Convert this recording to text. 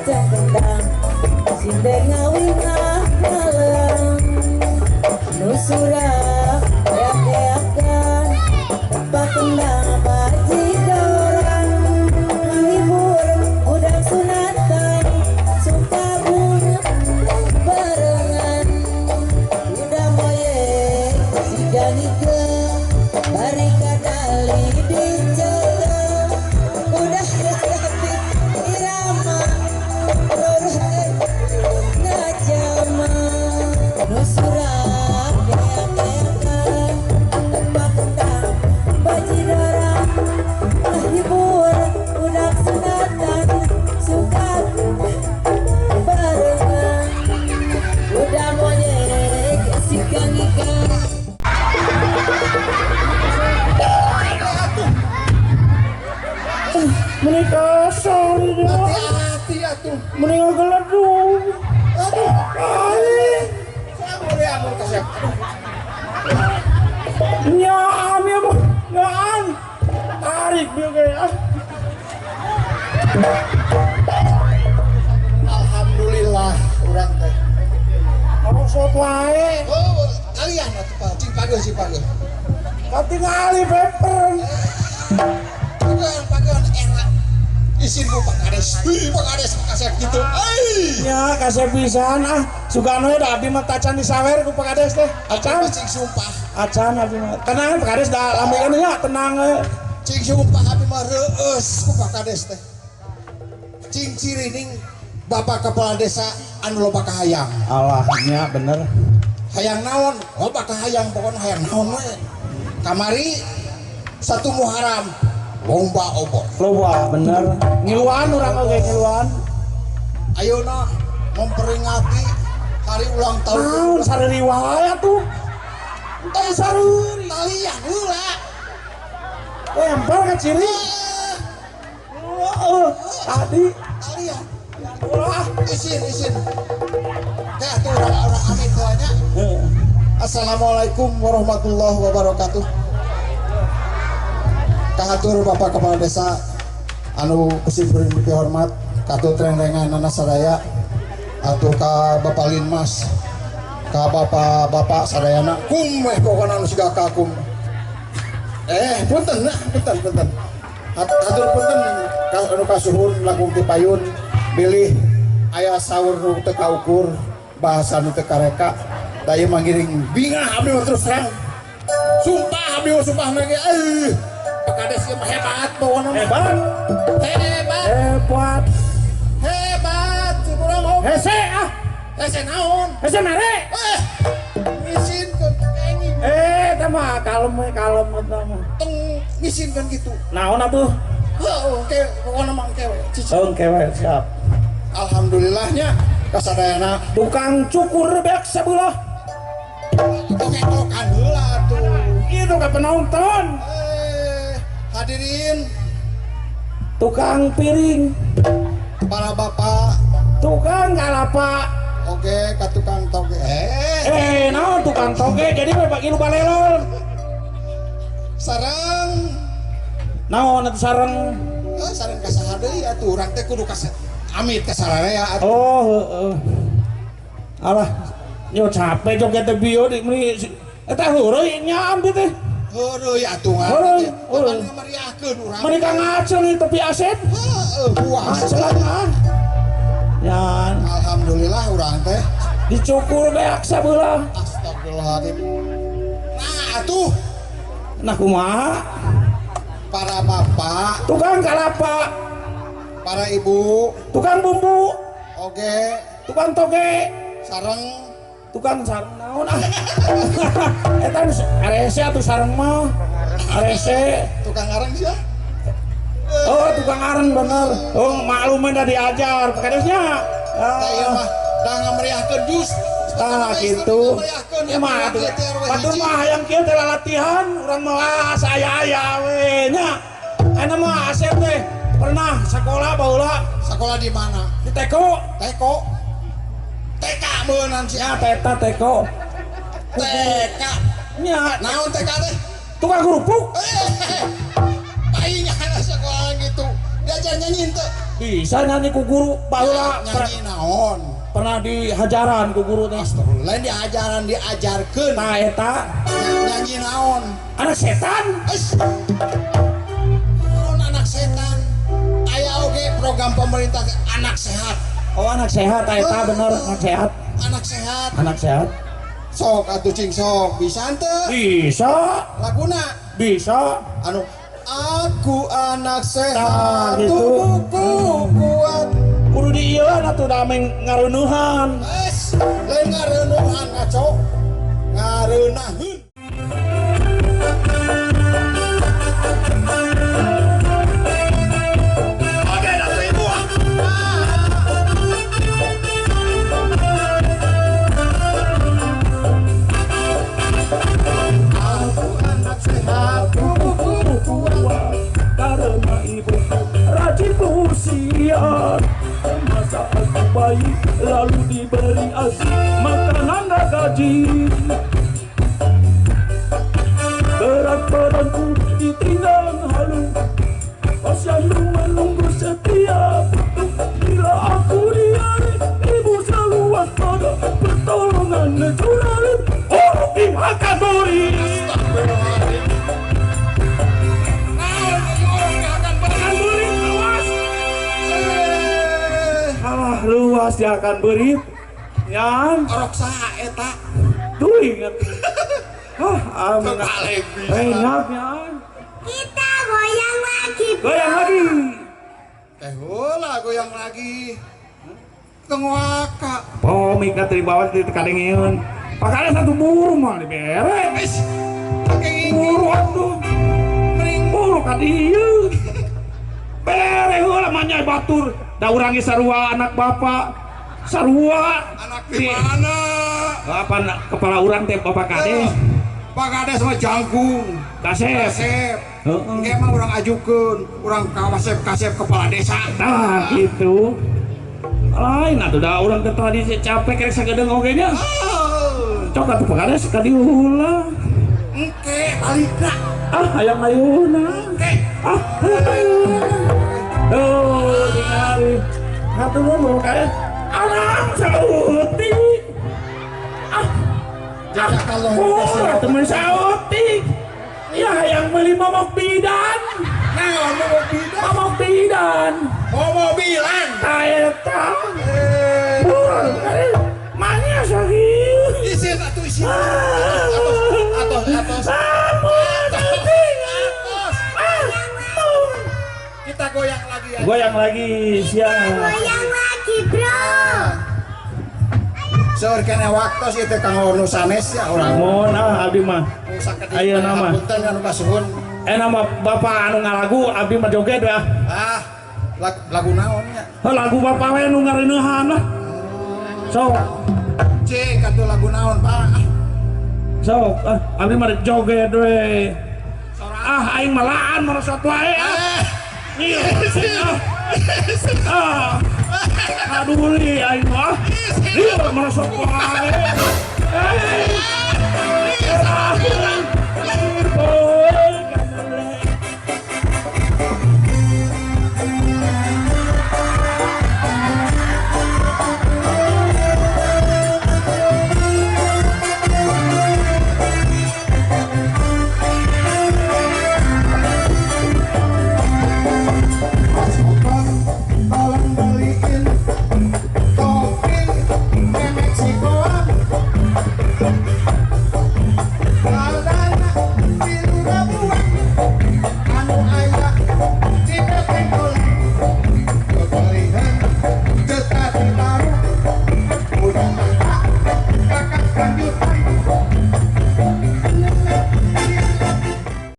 Pocong kendang, sinden ngawinga malam, nu surak eak-eakan, tepak kendang bajidoran, ngahibur budak sunatan, suka barengan, kuda moyek siga ngikeung, bari kadali diceuleng, udah tapi irama rorot ngajama, nu surak eak-eakan, tepak kendang bajidoran, ngahibur budak sunatan, suka barengan, kuda moyek siga ngikeung. Meni kasar dia. Hati-hati atuh. Meni ngageledug. Aduh. Ai. Saya boleh amul kasep. Nyaan ya mah. Nyaan. Tarik dia kayak. Ah. Alhamdulillah urang teh. Merosot wae. Oh, kalian atuh Pak. Cing pageuh si pageuh. Katingali paper. Pageuh pageuh enak. Isin ku Pak Kades. Hei, Pak Kades Pak Kasep gitu. Ai. Ya kasep pisan ah. Sugan we da abdi mah tacan disawer ku Pak Kades teh. Acan. Cing sumpah. Acan abdi mah. Tenang Pak Kades da lambekan nya tenang we. Cing sumpah abdi mah reueus ku Pak Kades teh. Cing cirining Bapak Kepala Desa anu loba kahayang. Alah nya bener. Hayang naon? Loba kahayang pokona hayang naon we. Kamari satu Muharram lomba obor. Loba bener. Ngiluan urang oge ngiluan. Ayeuna memperingati hari ulang tahun. Naon sareuri wae atuh. Eh sareuri. Talian heula. Lempar ka ciri. Heeh, tadi Talian. ulah. Isin isin. Teh atuh urang-urang amit heula nya. Heeh. Assalamualaikum warahmatullahi wabarakatuh. Kahatur Bapak Kepala Desa anu kusipuring dihormat, katur rengrengan sadaya, atur ka Bapak Linmas, ka Bapak-bapak sadayana, kum weh pokona anu siga ka kum. Punten nah, punten punten. Hatur punten ka anu kasuhun langkung ti payun bilih aya saur nu teu kaukur, bahasa nu teu kareka, da ieu mangiring bingah abdi mah terus terang. Sumpah abdi mah sumpah ge Pak Kades ieu mah hebat pokona mah. Hebat. Hebat. Hebat. Hebat urang oge. Hese ah. Hese naon? Hese mere. Ngisinkeun kenging. Eta mah kalem we kalem eta mah. Tong ngisinkeun kitu. Naon atuh? Heuh, ke pokona mah engke we. Cici. Oh, engke we siap. Alhamdulillahnya kasadayana tukang cukur beak sebelah. Tokek-tokan heula atuh. Itu ka penonton. Hadirin tukang piring, para bapak, tukang kalapa. Oke, ka tukang toge. Naon tukang toge jadi we bagi lu balelol. Sareng naon atuh sareng? Sareng ka saha deui atuh urang teh kudu ka amit ka sararea atuh. Oh, heeh. Alah, yo capek joget teh bio di meuni eta heureuy nya abdi teh. Heureuy atuh Heureuy, heureuy. Kapan ngameriahkeun urang? Meuni ka ngaceng di tepi Asep. Heeh, puas. Ngaceng ah. Yan. Alhamdulillah urang teh dicukur beak sabelah. Astagfirullahaladzim. Nah atuh. Nah kumaha? Para bapak, tukang kalapa, para ibu, tukang bumbu, oge, tukang toge, sareng, tukang sareng naon ah. Eta arese atuh sareng mah. Arese. Tukang areng sia. Oh, tukang areng bener. Oh, maklum da diajar Pak Kadesnya. Tah ieu mah da ngameriahkeun jus. Tah gitu. Ya mah atuh. Batur mah hayang kieu teh latihan, urang mah saya-aya we nya. Ayeuna mah Asep teh pernah sekolah baheula. Sekolah di mana? Di Teko. Teko. TK meunang sia. Ya teta Teko. TK. Nya. Naon TK teh? Tukang kerupuk. Paing ana sekolah gitu. Diajar nyanyi henteu. Bisa nyanyi ku guru baheula. Nyanyi naon? Pernah dihajaran ku guru teh. Astagfirullah, lain diajaran, diajarkeun. Nah eta nyanyi naon? Anak setan. Naon anak setan? Aya oge program pemerintah anak sehat. Oh anak sehat eta bener, anak sehat. Anak sehat. Anak sehat. Sok atuh cing sok, bisa henteu? Bisa. Laguna? Bisa. Anu aku anak sehat, gitu. Tubuhku kuat. Kudu di ieu atuh da meng ngareuneuhan. Es, lain ngareuneuhan ngaco. Ngareunaheun. Oke, atuh ibu. Aku anak sehat, tubuhku kuat. Karena ibuku rajin bersiar. Masa aku bayi lalu diberi ASI, makanan gaji. Berat badanku ditinggal halu, posyandu menunggu setiap waktu. Bila aku diare, ibu selalu waspada. Pertolongan juralim, orang dimakan beri. Alah luas dia akan beri. Yang orok saha eta? Tuh ingat. Ah, amin. Enak ya. Kita goyang lagi. Goyang lagi. Teh heula goyang lagi. Tenguaka. Oh, mika teh dibawa di kadengeun. Pakane satu buru mah dibere. Wis. Pake buru atuh. Mering buru ka dieu. Bere heula mah nyai batur. Da urang ge sarua anak bapak. Sarua anak di mana? Apa kepala urang teh Bapak Kades? Pak Kades mah jangkung. Kasep. Kasep. Heeh. Engke mah urang ajukeun, urang ka kasep kepala desa. Tah gitu. Lain atuh da urang teh tradisi capek rek sagedeung oge nya. Cok atuh Pak Kades ka dieu heula. Engke balikna. Ah hayang ayeuna. Engke. Ah hayang ayeuna. Tuh tingali. Hatur nuhun Bapak Kades. Anak sautik. Ah. Jazakallah. Oh, temen sautik. Ya yang beli momok bidan. Nah, momok bidan. Momok bidan. Momobilan. Taeta. Manya sakit. Isin atuh isin. Atos atos. Kita goyang lagi aja. Goyang lagi, siap. Goyang lagi, bro. Seur kene waktos ieu teh kanggo nu sanes ya urang. Mohon ah abdi mah. Ayeuna mah. Punten anu kasuhun. Nama bapak anu ngalagu abdi mah joget ya. Ah, lagu naon nya? Lagu bapak we nu ngareuneuhan lah. Sok. Cek atuh lagu naon, Pak? Sok, ah abdi mah joget we. Ah aing malaan merosot wae ah. Ah. Aduh li aing mah. Lieur merosot wae.